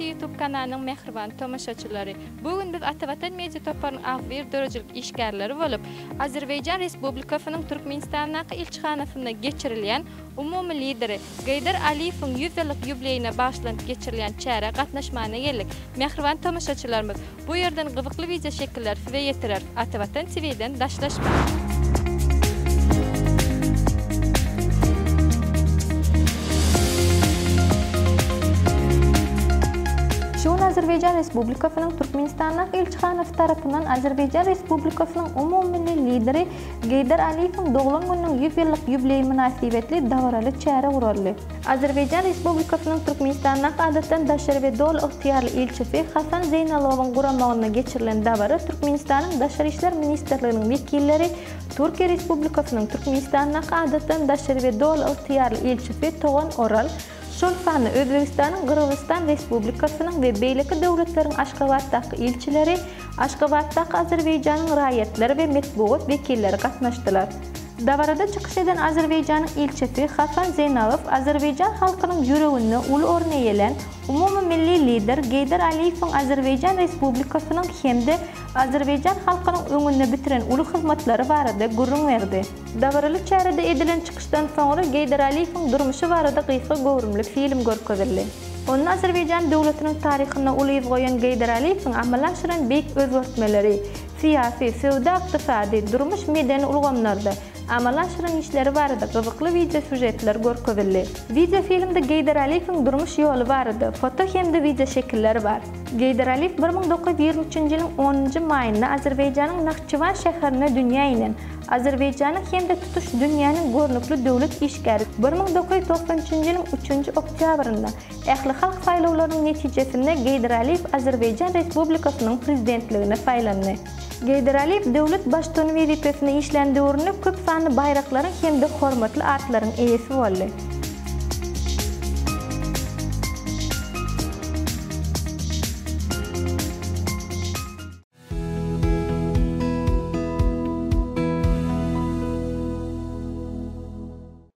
TV YouTube kanalynyň mähriban tomaşaçylary! Bu gün biz Atavatan Media toparynyň agzybir döredijilik işgärleri bolup, Azerbaýjan Respublikasynyň Türkmenistandaky ilçihanasynda geçirilýän umumy Lideri Geýdar Aliýewiň 100 ýyllyk ýubleýine bagyşlanyp geçirilýän çärä gatnaşmana geldik. Mähriban tomaşaçylarymyz, bu ýerden gyzykly wideoşekilleri size ýetireris. Atavatan TV-den daşlaşmaň! Şu gün Azerbaýjan Respublikasynyň Türkmenistandaky ilçihanasy tarapyndan Azerbaýjan Respublikasynyň umumymilli Lideri Geýdar Aliýewiň doglan gününiň 100 ýyllyk ýubileýi mynasybetli dabaraly çäre guraldy. Azerbaýjan Respublikasynyň Türkmenistandaky Adatdan daşary we Doly ygtyýarly ilçisi Hasan Zeýnalowyň guramagynda geçirilen dabara Türkmenistanyň Daşary işler ministrliginiň wekilleri, Türkiýe Respublikasynyň Türkmenistandaky Adatdan daşary we Doly ygtyýarly ilçisi Togan Oral, şol sanda Özbegistanyň, Gyrgyzystan Respublikasynyň we beýleki döwletleriň Aşgabatdaky ilçileri, Aşgabatdaky Azerbaýjanyň raýatlary we metbugat wekilleri gatnaşdylar. Dabarada çykyş eden Azerbaýjanyň ilçisi Hasan Zeýnalow azerbaýjan halkynyň ýüreginde uly orun eýelän umumy milli Lider Geýdar Aliýewiň Azerbaýjan Respublikasynyň hem-de azerbaýjan halkynyň öňünde bitiren uly hyzmatlary barada gürrüň berdi. Dabaraly çärede edilen çykyşdan soňra Geýdar Aliýewiň durmuşy barada gysga göwrümli film görkezildi. Onda Azerbaýjan döwletiniň taryhynda uly yz goýan Geýdar Aliýewiň amala aşyran beýik özgertmeleri, syýasy, söwda-ykdysady, durmuş-medeni ulgamlarda amala aşyran işleri barada gyzykly wideosýužetler görkezildi. Wideofilmde Geýdar Aliýewiň durmuş ýoly barada foto hem-de wideoşekiller bar. Geýdar Aliýew 1923-nji ýylyň onunjy maýynda Azerbaýjanyň Nahçywan şäherinde dünýä inen, Azerbaýjanyň hem-de tutuş dünýäniň görnükli döwlet işgäri 1993-nji ýylyň üçünji oktýabrynda Ählihalk saýlawlarynyň netijesinde Geýdar Aliýew Azerbaýjan Respublikasynyň Prezidentligine saýlandy. Geýdar Aliýew döwlet baştutany wezipesinde işlän döwründe köp sanly baýraklaryň hem-de hormatly atlaryň eýesi boldy.